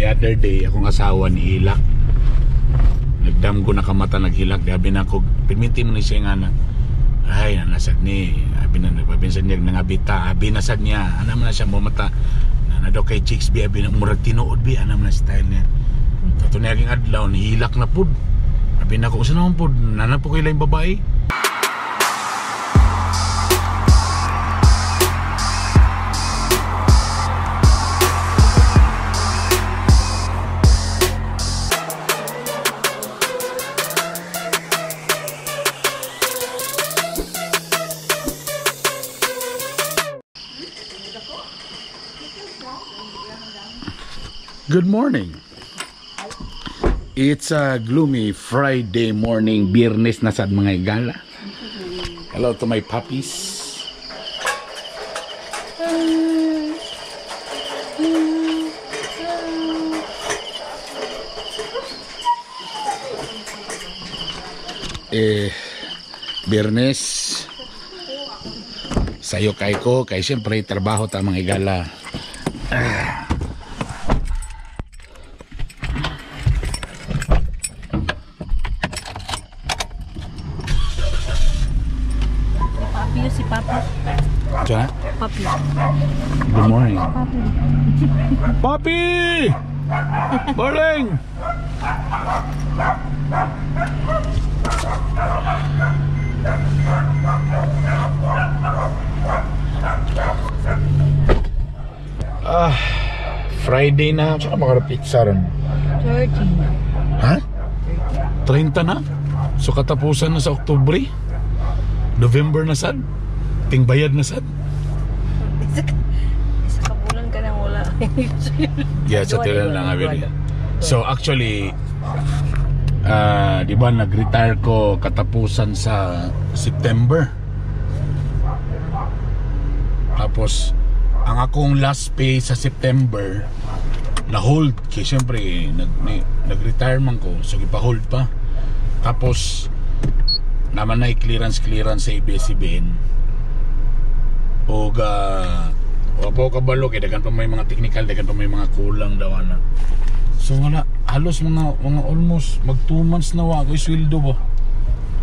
The other day, akong asawa ni hilak. Nagdamgo na kamata naghilak. Gabi na ako, permiti mo ni siya nga na, ay, nanasad ni, abi na, nagpabinsan niya, nangabita, abi nasad niya, ana man na siya mumata, na daw kay chicks bi, abi na, murag tinuod bi, ana man na style niya. Tato niya aking adlaw, nihilak na pud. Abi na ko, usa naman pud, nana po kayo lang babae. Good morning. It's a gloomy Friday morning, Biyernes na sad mga igala. Hello to my puppies. Eh, Biyernes. Sayo kay ko, kay siyempre trabaho ta mga igala. Si Papa. Papi. Papi. Good morning. Papi. Papi! Morning! Ah, Friday na. Saan ka makarapit sa ron? 30. Ha? 30 na? So katapusan na sa Oktubre? November na sad? Tingbayad na sad? Isa ka bulan ka nang wala. Yeah, sa tira lang nga. So actually, di ba nag-retire ko katapusan sa September. Tapos, ang akong last pay sa September, na-hold. Kaya siyempre, nag-retire man ko. So, ipa-hold pa. Tapos, naman na clearance sa ABS-CBN. O wa pa kabalo kay daghan pa may mga technical, daghan pa may mga kulang daw ana. So wala, halos mga almost mag 2 months na wa ko sweldo ba.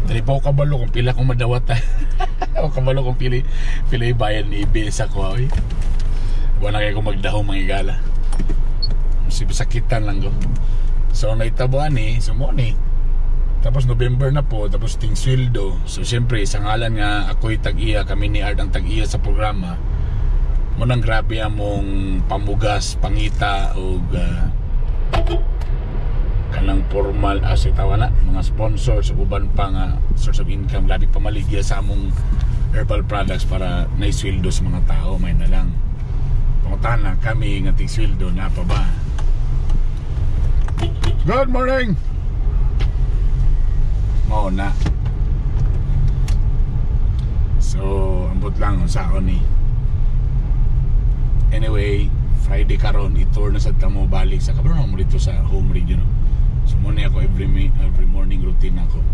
Dili pa ko kabalo kung pila ko madawat. Ako kabalo kung pila bayad ni ABS ako oy. Wala kay ko magdaho mga igala. Sakitan lang ko. So naitabo ani, so mo ni. Tapos November na po, tapos ting sweldo. So siyempre, sa ngalan nga ako'y tag-iya, kami ni Art ang tag-iya sa programa. Munang grabe among pamugas, pangita og kanang formal as itawa na, mga sponsors ug uban pa nga source of income, labi pamaligya sa among herbal products para naisweldo sa mga tao, may na lang. Pangutana kami nga ting sweldo na pa ba? Good morning. Mao na. So, ambot lang sa ni. Anyway, Friday karon i-tour na sad kamo balik sa kabro mo dito sa home region. No? So mo ako every morning routine ako.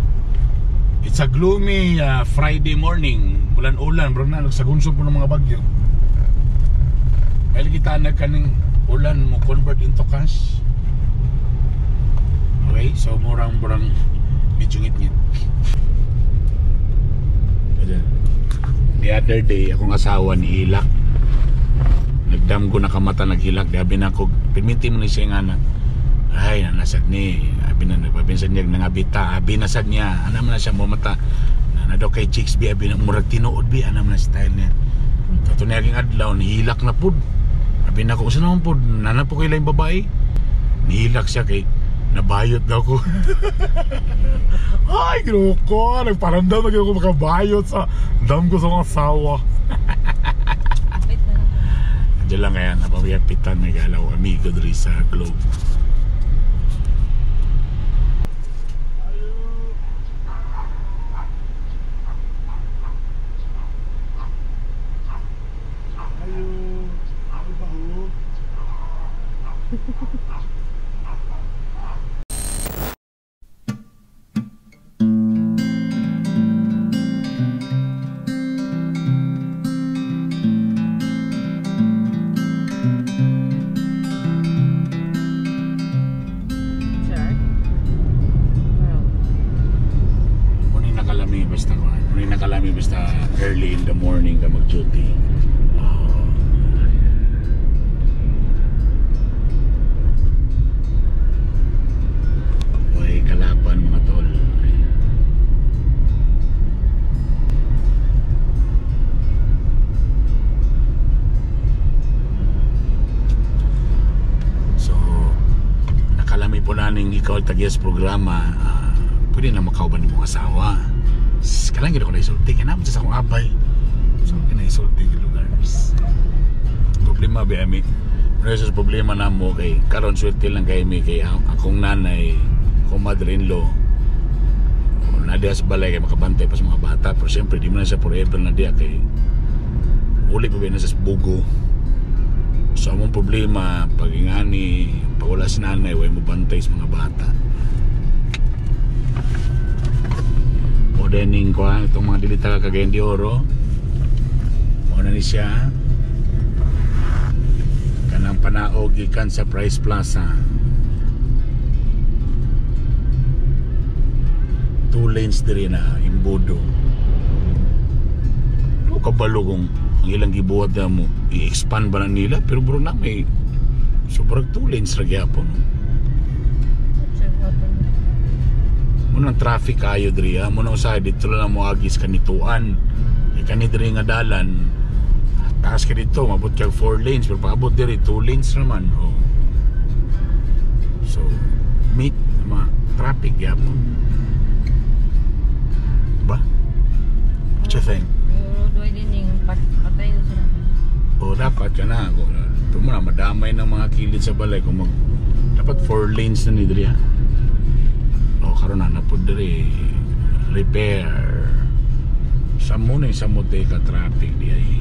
It's a gloomy Friday morning. Ulan-ulan bro na nagsagunsob po ng mga bagyo. Kaya kita nagkaning ulan mo convert into cash. Okay, so murang-murang medyo ngit-ngit. The other day, akong asawa ni hilak. Nagdamgo na kamata naghilak. Gabi na ako, permiti mo ni siya nga na, ay, nanasad ni, abi na, nagpabinsan niya, nangabita, abi nasad niya, ana man na siya mumata, na daw kay chicks bi, abi na, murag tinuod bi, ana man na style niya. Tato niya aking adlaw, nihilak na pud. Abi na ko, usa naman pud, nana po kayo lang babae. Nihilak siya kay, nabayot daw ko. Ay, ginoo ko. Nagparamdam na ko makabayot sa dam ko sa mga sawa. Diyan lang kaya, napapayapitan may galaw amigo diri sa Globe. Ayo, ayo baho. Feeling ikaw tagiyas programa, pwede na makauban ni mong asawa. Kalang gid ako na isulti kay naman sa akong abay. So kina isulti gi lugar. Problema ba ami? Pero sa problema namo kay karon swerte lang kay mi kay akong nanay, akong mother-in-law na diya sa balay kay makabantay pa sa mga bata. Pero siyempre di man na siya forever na diya kay uli pa ba na sa bugo. So among problema pag ingani, pag wala si nanay, way mo bantay sa mga bata. O dening ko itong mga dili taga Cagayan de Oro. Mo na ni siya. Kanang panaog gikan sa Price Plaza. 2 lanes diri na imbudo. Do kabalo kung ang ilang gibuhat na mo i-expand ba na nila, pero bro na may sobrang 2 lanes ra gyapon. Muna ang traffic kayo diri ha, muna usahay dito lang mo agis kanituan. Kay kani diri nga dalan taas ka dito, mabot kag 4 lanes, pero paabot diri 2 lanes naman. Oh. So meet ma traffic gyapon. Ba? What you think? Patay na sila. O dapat ka na. Ito mo na, madamay ng mga kilid sa balay. Kung mag, dapat 4 lanes na ni diri ha. O karon na napod diri. Repair. Sa muna yung samute ka traffic di ay.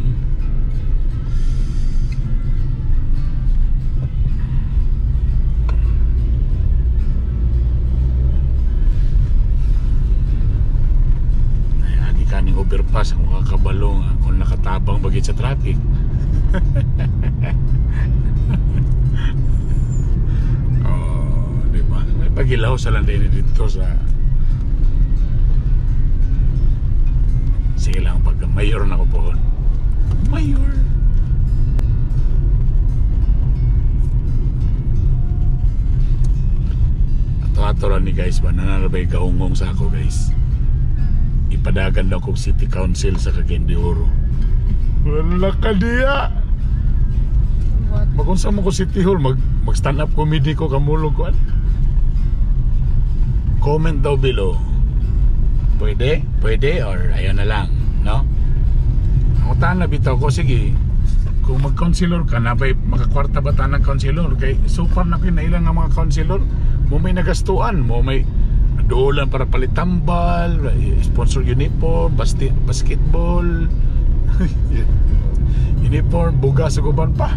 Kaning overpass ang makakabalo nga kung nakatabang bagit sa traffic. Oh, di ba? May pagilaw sa lang din dito sa sige lang pag mayor na ko pohon. Mayor. Ato-ato ra ni guys ba nanarabay kaungong sa ako guys. Ipadagan daw kong City Council sa Cagayan de Oro. Wala ka diya. Magunsa mo ko City Hall, mag stand up comedy ko kamulog ko. Comment daw below. Pwede? Pwede or ayun na lang, no? Ang utan na bitaw ko, sige. Kung mag-councilor ka, nabay makakwarta ba ta ng councilor? Kay so far na kayo nailang ang mga councilor, mo may nagastuan, mo may dolan para palitambal, sponsor uniform, basketball, uniform, bugas ug uban pa.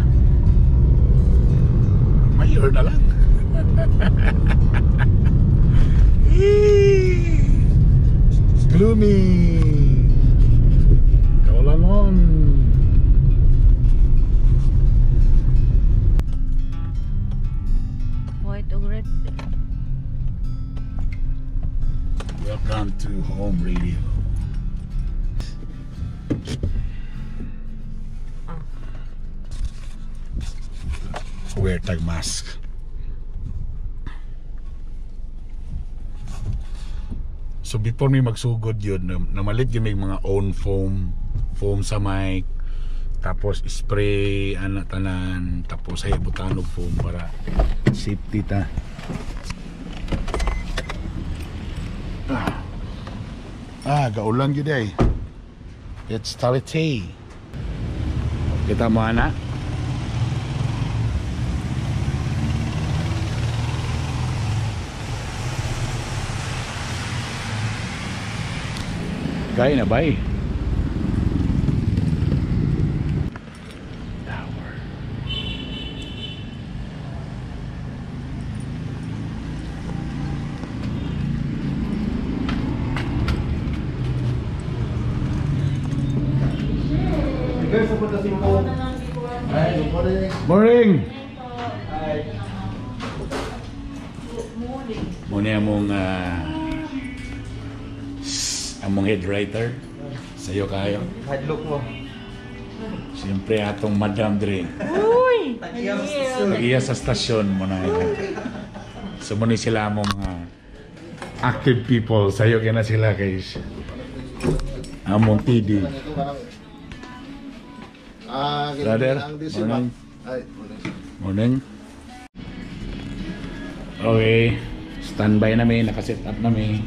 Mayor na lang. Gloomy. Kaulanon. White or red. Welcome to home radio. Wear tag mask. So before mi magsugod yun, namalit yun may mga own foam, foam sa mic, tapos spray, ana tanan, tapos ay butan og foam para safety ta. Ah, gaulan gyud ay. It's tality. Kita mo ana. Gaya na bay. Tower. Morning. Muna mong among head writer. Sa'yo kayo. Hadlok mo. Siyempre atong Madam Dre. Uy! Tag-iya sa stasyon mo na. So muna sila among mga active people. Sa'yo kaya na sila guys. Among TD. Brother, morning. Ay, morning. Morning. Okay. Standby na mi, nakaset up na mi.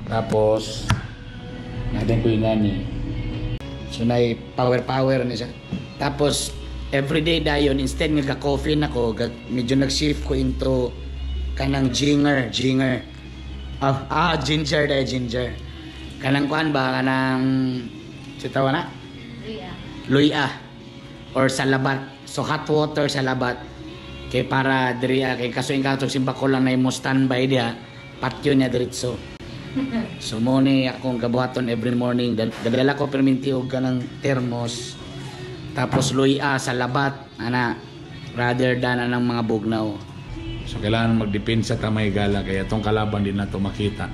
Tapos natin ko yung gani. So nay power power ni siya. Tapos everyday dayon instead nga ga-coffee na ko, medyo nag-shift ko into kanang ginger, ginger. Ginger day ginger. Kanang kuan ba kanang sitawa na? Luya. Luya or salabat. So hot water salabat kay para diri kay kaso yung katong simba ko lang na imo standby diha, patyo niya diretso. So mo ni akong gabuhaton every morning. Dadala ko perminti og kanang thermos. Tapos luya sa labat ana rather than anang mga bugnaw. So kailangan magdepensa ta may gala kaya tong kalaban din nato makita.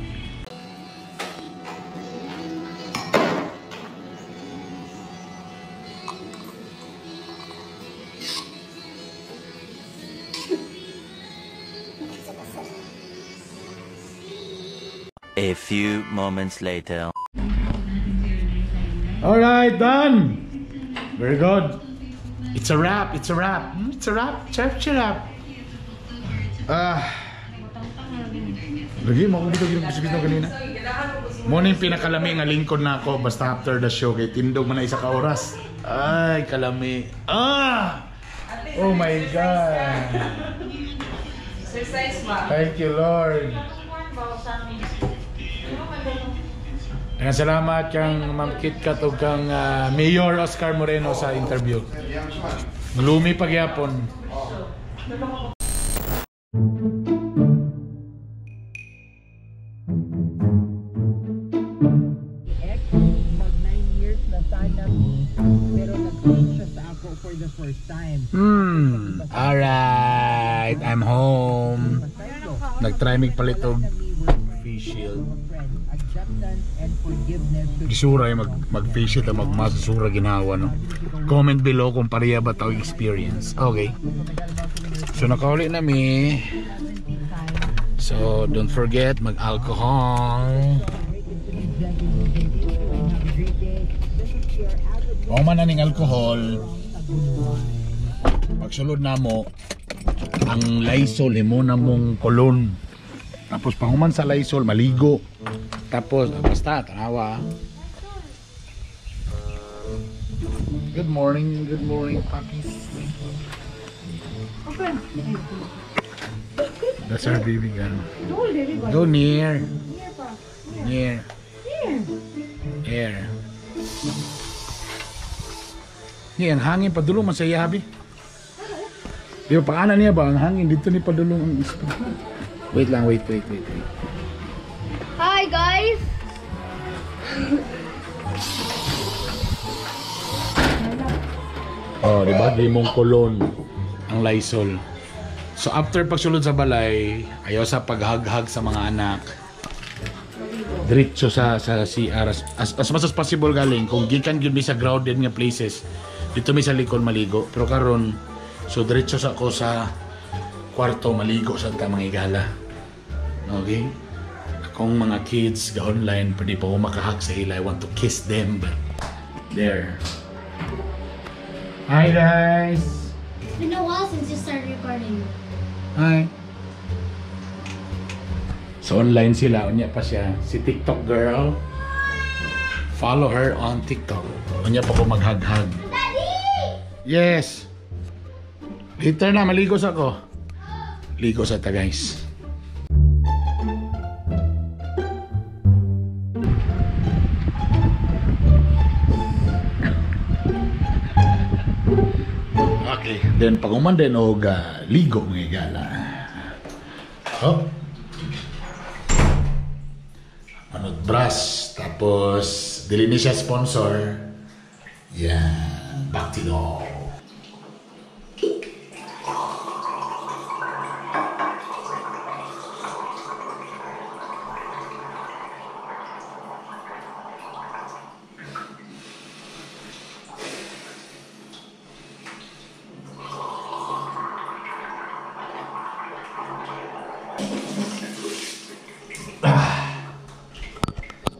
A few moments later. All right, done. Very good. It's a wrap. It's a wrap. It's a wrap. Chef, wrap. Ah. Lagi mo ko dito ginoo kanina. Mo ni pinakalami nga lingkod na ako basta after the show kay tindog man na isa ka oras. Ay, kalami. Ah! Oh my God. Exercise ba? Thank you, Lord. Daghang salamat kang Ma'am Kit Kat ug kang Mayor Oscar Moreno sa interview. Gloomy pagyapon. Ex, mag 9 years na sana mi, pero nag-change siya sa ako for the first time. Alright, I'm home. Nag-try mig palit og face shield. Acceptance and forgiveness to Gisura yung mag face shield mag mask sura ginawa no. Comment below kung pareha ba tao experience. Okay. So nakauli na mi. So don't forget mag-alcohol. O man aning alcohol. Pagsulod na mo ang Lysol himo na mong kolon. Tapos pahuman sa Lysol maligo. Tapos basta tanawa. Good morning puppies. That's our baby girl. Go near. Near. Near. Ni ang hangin padulong man sa iya habi. Di ba paana niya ba ang hangin dito ni padulong ang ispa. Wait lang, wait, wait, wait, wait. Hi guys! Oh, di ba? Limong kolon ang Lysol. So after pagsulod sa balay, ayaw sa paghaghag sa mga anak. Diretso sa CR as much as possible galing kung gikan gyud mi sa crowded nga places. Dito mi sa likod maligo, pero karon so diretso sa ko sa kwarto maligo sa ta mga igala. Okay? Akong mga kids ga online pwede pa ko makahag sa ila. I want to kiss them but there. Hi guys. It's been a while since you started recording. Hi. So online sila, unya pa siya si TikTok girl. Follow her on TikTok. Unya pa ko maghaghag. Daddy! Yes. Later na maligos ako. Ligos ata guys. Okay. Then pag human din og ligo mga igala. Oh. Anod brush. Tapos dili ni siya sponsor. Yeah. Back to go.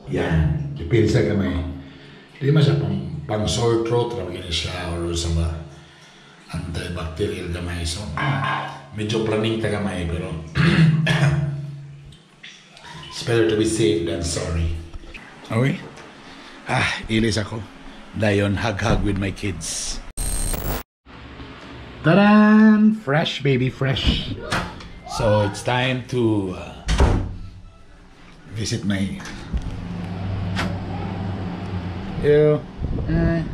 Yan, dipinsa kami. Di man siya pang sore throat, ra gini siya or sa ba antibacterial gamay. So, Medyo praning ta gamay pero it's better to be safe than sorry. Okay? Ah, ilis ako. Dayon, hug-hug with my kids. Taran! Fresh, baby, fresh. So, it's time to visit my. Ew. Eh.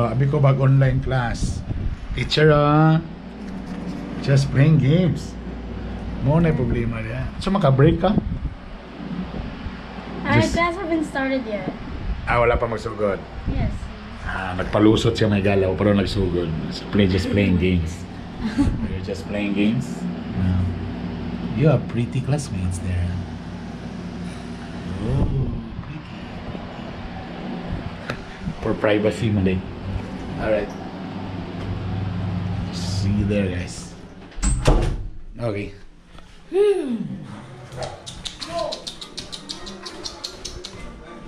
Abi ko bag online class. Teacher, just playing games. Mao na problema niya. So maka-break ka? Our class haven't started yet. Ah, wala pa magsugod. Yes. Ah, nagpalusot siya may galaw pero nagsugod. So just playing games. You're just playing games? No. You have pretty classmates there. Oh, pretty. For privacy, man eh. Alright. See you there, guys. Okay.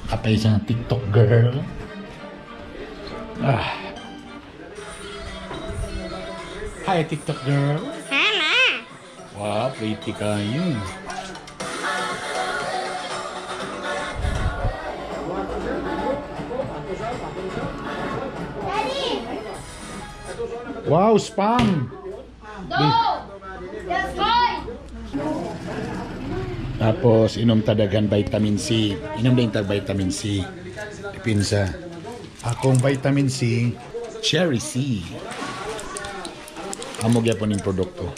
Kapay sa TikTok girl. Ah. Hi, TikTok girl. Hello. Wow, pretty kayo. Daddy! Wow, spam! Go! Yes, boy! Tapos, inom tadagan vitamin C. Inom din tag vitamin C. Dipinsa. Akong vitamin C, Cherry C. Amo gyapon ning produkto.